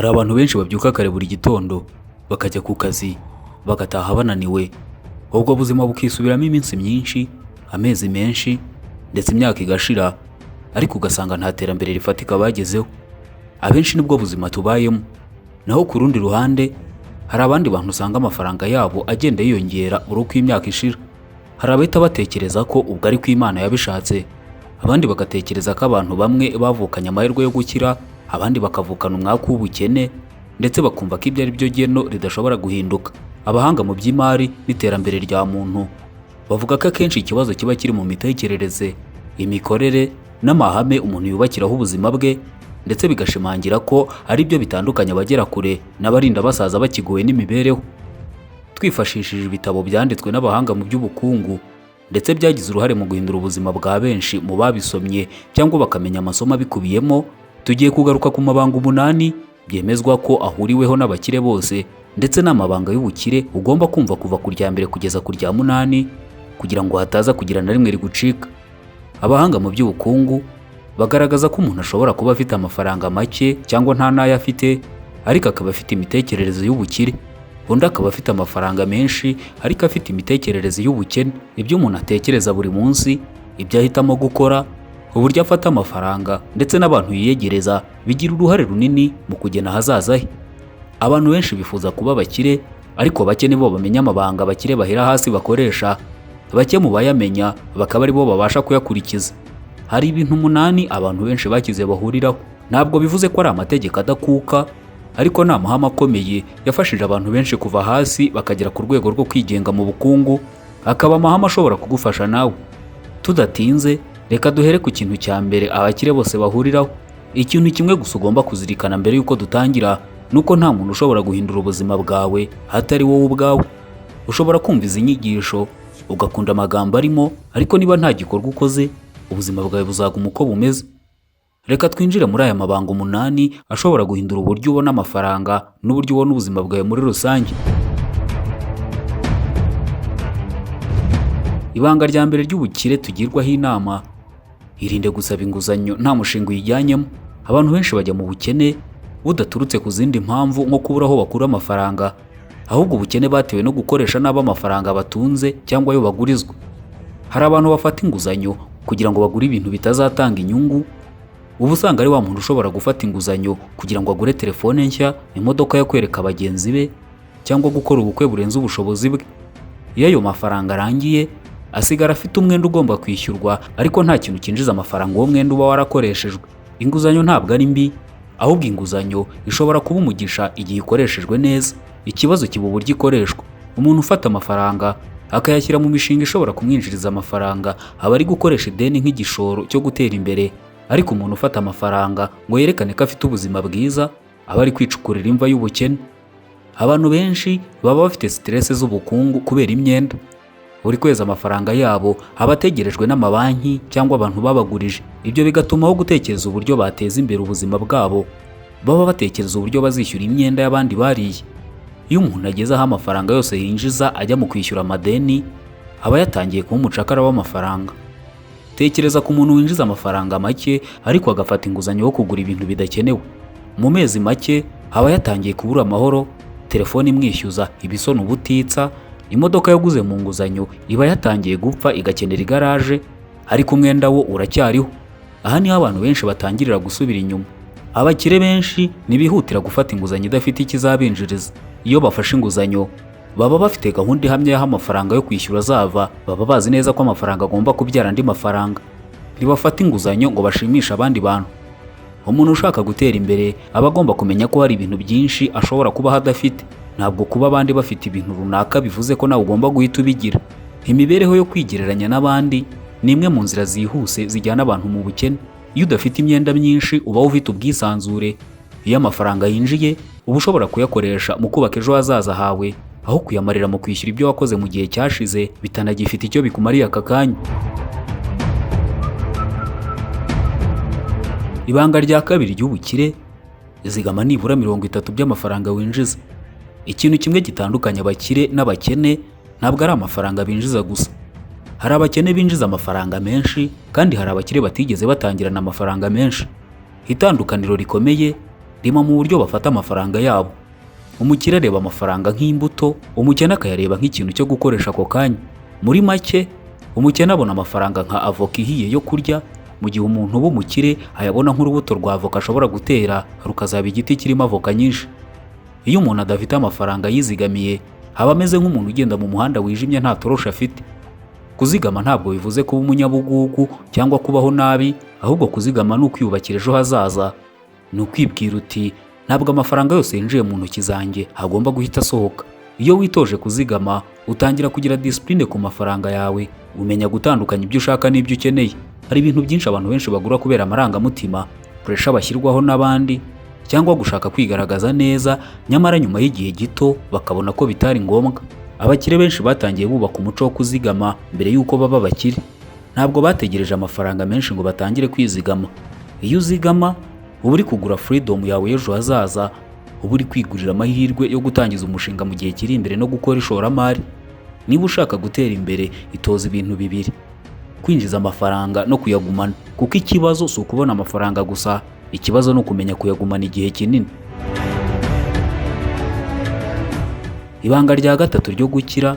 Hari abantu benshi babyuka kare buri gitondo bakajya ku kazi, bagataha bananiwe, ubwo buzima bukisubiramo iminsi myinshi, amezi menshi ndetse imyaka igashira, ariko ugasanga nta terambere rifatika bagezeho. Abenshi nibwo buzima tubayemo. Naho ku rundi ruhande hari abandi bantu usanga amafaranga yabo agenda yiyongera buri uko imyaka ishira. Hari abahita batekereza ko ubwo ari ko Imana yabishatse, abandi bagatekereza ko abantu bamwe bavukanye amahirwe yo gukira, abandi bakavukana umwaku w'ubukene, ndetse bakumva ko ibyo ari byo geno ridashobora guhinduka. Abahanga mu by'imari n'iterambere rya muntu bavuga ko akenshi ikibazo kiba kiri mu mitekerereze, imikorere n'amahame umuntu yubakiraho ubuzima bwe, ndetse bigashimangira ko ari byo bitandukanya abagera kure n'abarinda basaza bakigowe n'imibereho. Twifashishije ibitabo byanditswe n'abahanga mu by'ubukungu ndetse byagize uruhare mu guhindura ubuzima bwa benshi mu babisomye cyangwa bakamenya amasomo abikubiyemo, tugiye kugaruka ku mabanga 8 byemezwa ko ahuriweho n'abakire bose, ndetse n'amabanga y'ubukire ugomba kumva kuva ku rya mbere kugeza ku rya 8 kugira ngo hataza kugira na rimwe rigucika. Abahanga mu by'ubukungu bagaragaza ko umuntu ashobora kuba afite amafaranga make cyangwa nta n'ayo afite, ariko akaba afite imitekerereze y'ubukire. Undi akaba afite amafaranga menshi ariko afite imitekerereze y'ubukene. Ibyo umuntu atekereza buri munsi, ibyo ahitamo gukora, uburyo afata amafaranga ndetse n'abantu yiyegereza bigira uruhare runini mu kugena ahazaza he. Abantu benshi bifuza kuba abakire, ariko bake nibo bamenya amabanga abakire bahera hasi bakoresha, bake mu bayamenya bakaba aribo babasha kuyakurikiza. Hari ibintu 8 abantu benshi bakize bahuriraho. Ntabwo bivuze ko ari amategeko adakuka, ariko ni amahame akomeye yafashije abantu benshi kuva hasi bakagera ku rwego rwo kwigenga mu bukungu, akaba amahame ashobora kugufasha nawe. Tudatinze, reka duhere ku kintu cya mbere abakire bose bahuriraho. Ikintu kimwe gusa ugomba kuzirikana mbere y'uko dutangira nuko nta muntu ushobora guhindura ubuzima bwawe hatari wowe ubwawe. Ushobora kumva izi nyigisho ugakunda amagambo arimo, ariko niba nta gikorwa ukoze ubuzima bwawe buzaguma uko bumeze. Reka twinjire muri aya mabanga 8 ashobora guhindura uburyo ubona amafaranga n'uburyo ubona ubuzima bwawe muri rusange. Ibanga rya mbere ry'ubukire tugirwaho inama: irinde gusaba inguzanyo nta mushinga uyijyanyemo. Abantu benshi bajya mu bukene budaturutse ku zindi mpamvu nko kubura aho bakura amafaranga, ahubwo ubukene batewe no gukoresha nabi amafaranga batunze cyangwa ayo bagurizwa. Hari abantu bafata inguzanyo kugira ngo bagure ibintu bitazatanga inyungu. Uba usanga ari wa muntu ushobora gufata inguzanyo kugira ngo agure telefone nshya, imodoka yo kwereka bagenzi be, cyangwa gukora ubukwe burenze ubushobozi bwe. Iyo ayo mafaranga arangiye, asigara afite umwenda ugomba kwishyurwa, ariko nta kintu cyinjiza amafaranga uwo mwenda uba warakoreshejwe. Inguzanyo ntabwo ari mbi, ahubwo inguzanyo ishobora kuba umugisha igihe ikoreshejwe neza. Ikibazo kiba uburyo ikoreshwa. Umuntu ufata amafaranga akayashyira mu mishinga ishobora kumwinjiriza amafaranga aba ari gukoresha ideni nk'igishoro cyo gutera imbere, ariko umuntu ufata amafaranga ngo yerekane ko afite ubuzima bwiza aba ari kwicukurira imva y'ubukene. Abantu benshi baba bafite stress z'ubukungu kubera imyenda. Buri kwezi amafaranga yabo aba ategerejwe n'amabanki cyangwa abantu babagurije. Ibyo bigatuma aho gutekereza uburyo bateza imbere ubuzima bwabo, baba batekereza uburyo bazishyura imyenda y'abandi bariye. Iyo umuntu ageze aho amafaranga yose yinjiza ajya mu kwishyura amadeni, aba yatangiye kuba umucakara w'amafaranga. Tekereza ku muntu winjiza amafaranga make ariko agafata inguzanyo yo kugura ibintu bidakenewe. Mu mezi make aba yatangiye kubura amahoro, telefone imwishyuza ibisona ubutitsa, imodoka yaguze mu nguzanyo iba yatangiye gupfa igakenera igaraje, ariko umwenda wo uracyariho. Aha niho abantu benshi batangirira gusubira inyuma. Abakire benshi ntibihutira gufata inguzanyo idafite ikizabinjiriza. Iyo bafashe inguzanyo baba bafite gahunda ihamye y'aho amafaranga yo kwishyura azava, baba bazi neza ko amafaranga agomba kubyara andi mafaranga. Ntibafata inguzanyo ngo bashimishe abandi bantu. Umuntu ushaka gutera imbere aba agomba kumenya ko hari ibintu byinshi ashobora kubaho adafite. Ntabwo kuba abandi bafite ibintu runaka bivuze ko nawe ugomba guhita ubigira. Imibereho yo kwigereranya n'abandi ni imwe mu nzira zihuse zijyana abantu mu bukene. Iyo udafite imyenda myinshi uba ufite ubwisanzure. Iyo amafaranga yinjiye uba ushobora kuyakoresha mu kubaka ejo hazaza hawe, aho kuyamarira mu kwishyura ibyo wakoze mu gihe cyashize bitanagifite icyo bikumariye aka kanya. Ibanga rya kabiri ry'ubukire: zigama nibura 30 by'amafaranga winjiza. Ikintu kimwe gitandukanya abakire n'abakene ntabwo ari amafaranga binjiza gusa. Hari abakene binjiza amafaranga menshi kandi hari abakire batigeze batangirana amafaranga menshi. Itandukaniro rikomeye Rima mu buryo bafata amafaranga yabo. Umukire areba amafaranga nk'imbuto, umukene akayareba nk'ikintu cyo gukoresha ako kanya. Muri make, umukene abona amafaranga nka avoka ihiye yo kurya, mu gihe umuntu w'umukire ayabona nk'urubuto rwa avoka ashobora gutera rukazaba igiti kirimo avoka nyinshi. Iyo umuntu adafite amafaranga yizigamiye, aba ameze nk'umuntu ugenda mu muhanda wijimye nta toroshi afite. Kuzigama ntabwo bivuze kuba umunyabugugu cyangwa kubaho nabi, ahubwo kuzigama ni ukwiyubakira ejo hazaza. Ni ukwibwira uti ntabwo amafaranga yose yinjiye mu ntoki zanjye agomba guhita asohoka. Iyo witoje kuzigama, utangira kugira discipline ku mafaranga yawe, umenya gutandukanya ibyo ushaka n'ibyo ukeneye. Hari ibintu byinshi abantu benshi bagura kubera amarangamutima, pressure bashyirwaho n'abandi, cyangwa gushaka kwigaragaza neza, nyamara nyuma y'igihe gito bakabona ko bitari ngombwa. Abakire benshi batangiye bubaka umuco wo kuzigama mbere y'uko baba abakire. Ntabwo bategereje amafaranga menshi ngo batangire kwizigama. Iyo uzigama, uba uri kugura freedom yawe y'ejo hazaza, uba uri kwigurira amahirwe yo gutangiza umushinga mu gihe kiri imbere no gukora ishoramari. Niba ushaka gutera imbere, itoza ibintu bibiri: kwinjiza amafaranga no kuyagumana. Kuko ikibazo si ukubona amafaranga gusa, ikibazo ni ukumenya kuyagumana igihe kinini. Ibanga rya gatatu ryo gukira: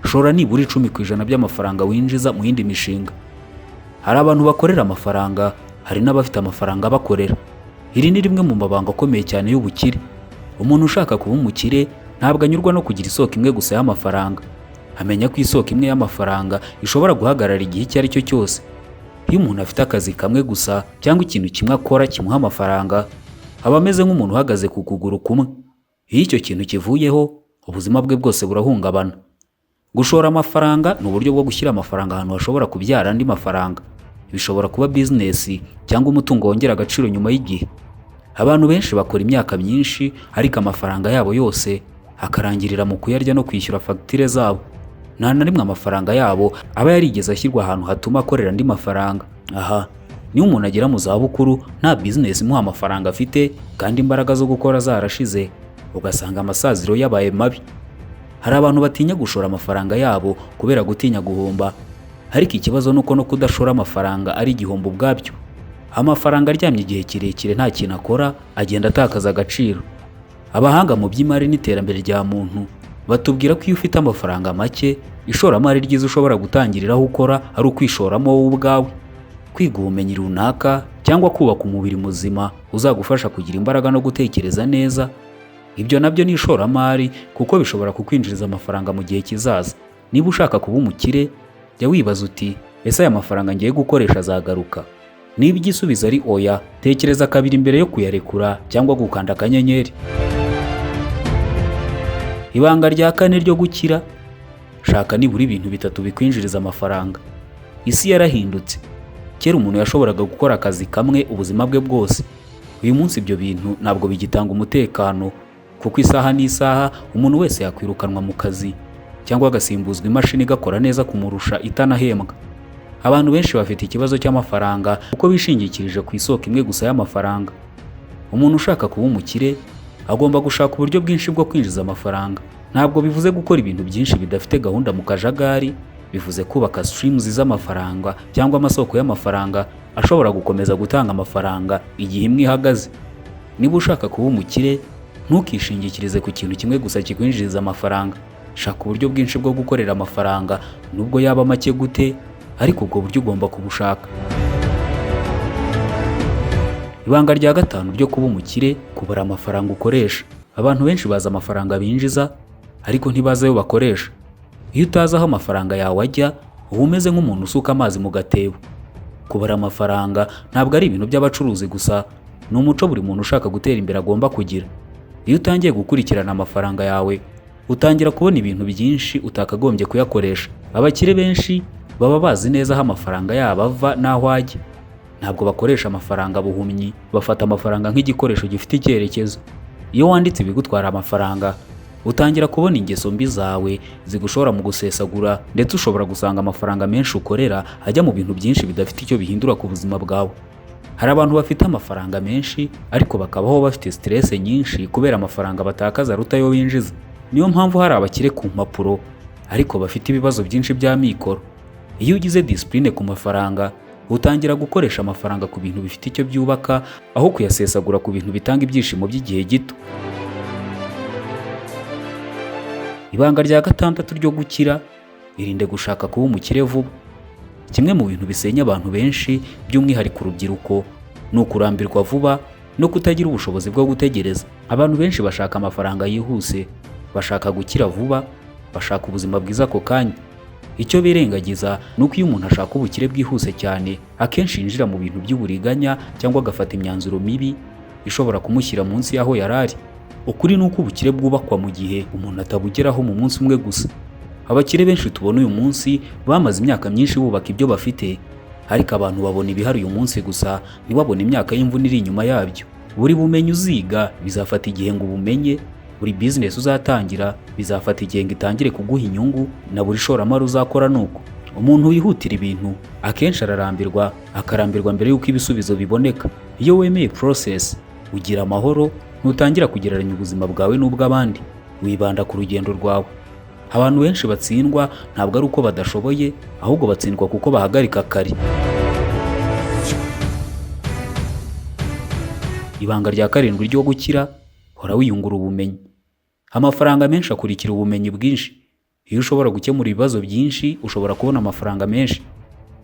shora nibura 10% by'amafaranga winjiza mu yindi mishinga. Hari abantu bakorera amafaranga, hari n'abafite amafaranga abakorera. Iri ni rimwe mu mabanga akomeye cyane y'ubukire. Umuntu ushaka kuba umukire ntabwo anyurwa no kugira isoko imwe gusa y'amafaranga. Amenya ko isoko imwe y'amafaranga ishobora guhagarara igihe icyo ari cyo cyose. Iyo umuntu afite akazi kamwe gusa cyangwa ikintu kimwe akora kimuha amafaranga, aba ameze nk'umuntu uhagaze ku kuguru kumwe. Iyo icyo kintu kivuyeho, ubuzima bwe bwose burahungabana. Gushora amafaranga ni uburyo bwo gushyira amafaranga ahantu hashobora kubyara andi mafaranga. Bishobora kuba bizinesi cyangwa umutungo wongera agaciro nyuma y'igihe. Abantu benshi bakora imyaka myinshi, ariko amafaranga yabo yose akarangirira mu kuyarya no kwishyura fagitire zabo. Nta na rimwe amafaranga yabo aba yarigeze ashyirwa ahantu hatuma akorera andi mafaranga. Aha niyo umuntu agera mu zabukuru nta bizinesi imuha amafaranga afite kandi imbaraga zo gukora zarashize, ugasanga amasaziro yabaye mabi. Hari abantu batinya gushora amafaranga yabo kubera gutinya guhomba, ariko ikibazo ni uko no kudashora amafaranga ari igihombo ubwabyo. Amafaranga aryamye igihe kirekire nta kintu akora, agenda atakaza agaciro. Abahanga mu by'imari n'iterambere rya muntu batubwira ko iyo ufite amafaranga make, ishoramari ryiza ushobora gutangiriraho ukora ari ukwishoramo wowe ubwawe, kwiga ubumenyi runaka cyangwa kubaka umubiri muzima uzagufasha kugira imbaraga no gutekereza neza. Ibyo nabyo ni ishoramari kuko bishobora kukwinjiriza amafaranga mu gihe kizaza. Niba ushaka kuba umukire, jya wibaza uti ese aya mafaranga ngiye gukoresha azagaruka? Niba igisubizo ari oya, tekereza kabiri mbere yo kuyarekura cyangwa gukanda akanyenyeri. Ibanga rya kane ryo gukira: shaka nibura ibintu bitatu bikwinjiriza amafaranga. Isi yarahindutse. Kera umuntu yashoboraga gukora akazi kamwe ubuzima bwe bwose. Uyu munsi ibyo bintu ntabwo bigitanga umutekano, kuko isaha n'isaha umuntu wese yakwirukanwa mu kazi cyangwa agasimbuzwa imashini igakora neza kumurusha itanahembwa. Abantu benshi bafite ikibazo cy'amafaranga kuko bishingikirije ku isoko imwe gusa y'amafaranga. Umuntu ushaka kuba umukire agomba gushaka uburyo bwinshi bwo kwinjiza amafaranga. Ntabwo bivuze gukora ibintu byinshi bidafite gahunda mu kajagari, bivuze kubaka streams z'amafaranga cyangwa amasoko y'amafaranga ashobora gukomeza gutanga amafaranga igihe imwe ihagaze. Niba ushaka kuba umukire, ntukishingikirize ku kintu kimwe gusa kikwinjiriza amafaranga. Shaka uburyo bwinshi bwo gukorera amafaranga, nubwo yaba make gute, ariko ubwo buryo ugomba kubushaka. Ibanga rya gatanu ryo kuba umukire: kubara amafaranga ukoresha. Abantu benshi bazi amafaranga binjiza, ariko ntibazi ayo bakoresha. Iyo utazi aho amafaranga yawe ajya, uba umeze nk'umuntu usuka amazi mu gatebo. Kubara amafaranga ntabwo ari ibintu by'abacuruzi gusa, ni umuco buri muntu ushaka gutera imbere agomba kugira. Iyo utangiye gukurikirana amafaranga yawe, utangira kubona ibintu byinshi utakagombye kuyakoresha. Abakire benshi baba bazi neza aho amafaranga yabo ava n'aho ajya. Ntabwo bakoresha amafaranga buhumyi, bafata amafaranga nk'igikoresho gifite icyerekezo. Iyo wanditse ibigutwara amafaranga, utangira kubona ingeso mbi zawe zigushora mu gusesagura, ndetse ushobora gusanga amafaranga menshi ukorera ajya mu bintu byinshi bidafite icyo bihindura ku buzima bwawe. Hari abantu bafite amafaranga menshi ariko bakabaho bafite stress nyinshi kubera amafaranga batakaza aruta ayo binjiza. Niyo mpamvu hari abakire ku mpapuro ariko bafite ibibazo byinshi by'amikoro. Iyo ugize discipline ku mafaranga, Utangira gukoresha amafaranga ku bintu bifite icyo byubaka, aho kuyasesagura ku bintu bitanga ibyishimo by'igihe gito. Ibanga rya gatandatu ryo gukira: irinde gushaka kuba umukire vuba. Kimwe mu bintu bisenya abantu benshi, by'umwihariko urubyiruko, ni ukurambirwa vuba no kutagira ubushobozi bwo gutegereza. Abantu benshi bashaka amafaranga yihuse, bashaka gukira vuba, bashaka ubuzima bwiza ako kanya. Icyo birengagiza ni uko iyo umuntu ashaka ubukire bwihuse cyane, akenshi yinjira mu bintu by'uburiganya cyangwa agafata imyanzuro mibi ishobora kumushyira munsi y'aho yari ari. Ukuri ni uko ubukire bwubakwa mu gihe umuntu atabugeraho mu munsi umwe gusa. Abakire benshi tubona uyu munsi bamaze imyaka myinshi bubaka ibyo bafite, ariko abantu babona ibihari uyu munsi gusa, ntibabone imyaka y'imvune iri inyuma yabyo. Buri bumenyi uziga bizafata igihe ngo ubumenye, buri business uzatangira bizafata igihe ngo itangire kuguha inyungu, na buri ishoramari uzakora nuko. Umuntu wihutira ibintu akenshi ararambirwa, akarambirwa mbere y'uko ibisubizo biboneka. Iyo wemeye process, ugira amahoro, ntutangira kugereranya ubuzima bwawe n'ubw'abandi, wibanda ku rugendo rwawe. Abantu benshi batsindwa ntabwo ari uko badashoboye, ahubwo batsindwa kuko bahagarika kare. Ibanga rya karindwi ryo gukira: hora wiyungura ubumenyi. Amafaranga menshi akurikira ubumenyi bwinshi. Iyo ushobora gukemura ibibazo byinshi, ushobora kubona amafaranga menshi.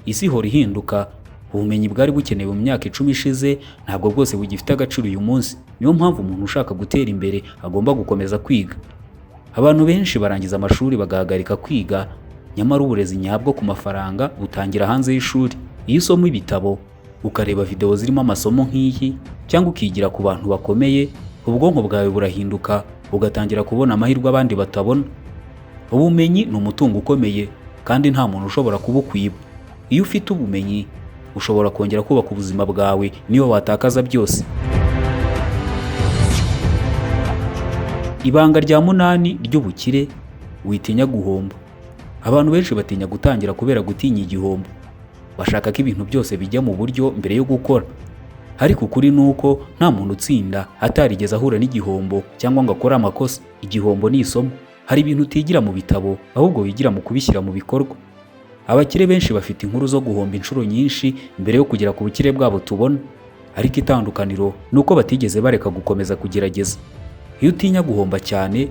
Isi ihora ihinduka. Ubumenyi bwari bukenewe mu myaka 10 ishize ntabwo bwose bugifite agaciro uyu munsi. Niyo mpamvu umuntu ushaka gutera imbere agomba gukomeza kwiga. Abantu benshi barangiza amashuri bagahagarika kwiga, nyamara uburezi nyabwo ku mafaranga butangira hanze y'ishuri. Iyo usoma ibitabo, ukareba videwo zirimo amasomo nk'iyi, cyangwa ukigira ku bantu bakomeye, ubwonko bwawe burahinduka, ugatangira kubona amahirwe abandi batabona. Ubumenyi ni umutungo ukomeye kandi nta muntu ushobora kubukwiba. Iyo ufite ubumenyi, ushobora kongera kubaka ubuzima bwawe niyo watakaza byose. Ibanga rya munani ry'ubukire: witinya guhomba. Abantu benshi batinya gutangira kubera gutinya igihombo. Bashaka ko ibintu byose bijya mu buryo mbere yo gukora. Ariko ukuri ni uko nta muntu utsinda atarigeze ahura n'igihombo cyangwa ngo akore amakosa. Igihombo ni isomo. Hari ibintu utigira mu bitabo, ahubwo wigira mu kubishyira mu bikorwa. Abakire benshi bafite inkuru zo guhomba inshuro nyinshi mbere yo kugera ku bukire bwabo tubona. Ariko itandukaniro ni uko batigeze bareka gukomeza kugerageza. Iyo utinya guhomba cyane,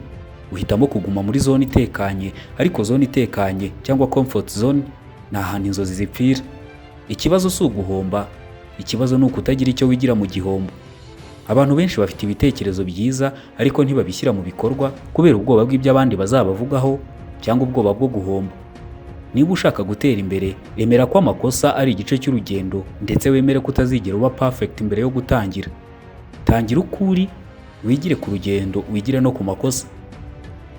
uhitamo kuguma muri zone itekanye, ariko zone itekanye cyangwa comfort zone ni ahantu inzozi zipfira. Ikibazo si uguhomba, ikibazo ni ukutagira icyo wigira mu gihombo. Abantu benshi bafite ibitekerezo byiza ariko ntibabishyira mu bikorwa kubera ubwoba bw'ibyo abandi bazabavugaho cyangwa ubwoba bwo guhomba. Niba ushaka gutera imbere, emera ko amakosa ari igice cy'urugendo, ndetse wemere ko utazigera uba perfect mbere yo gutangira. Tangira uko uri, wigire ku rugendo, wigire no ku makosa.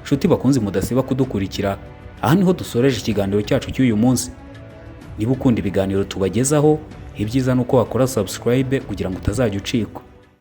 Nshuti bakunzi mudasiba kudukurikira, aha niho dusoreje ikiganiro cyacu cy'uyu munsi. Niba ukunda ibiganiro tubagezaho, ibyiza ni uko wakora subscribe kugira ngo utazajya ucikwa.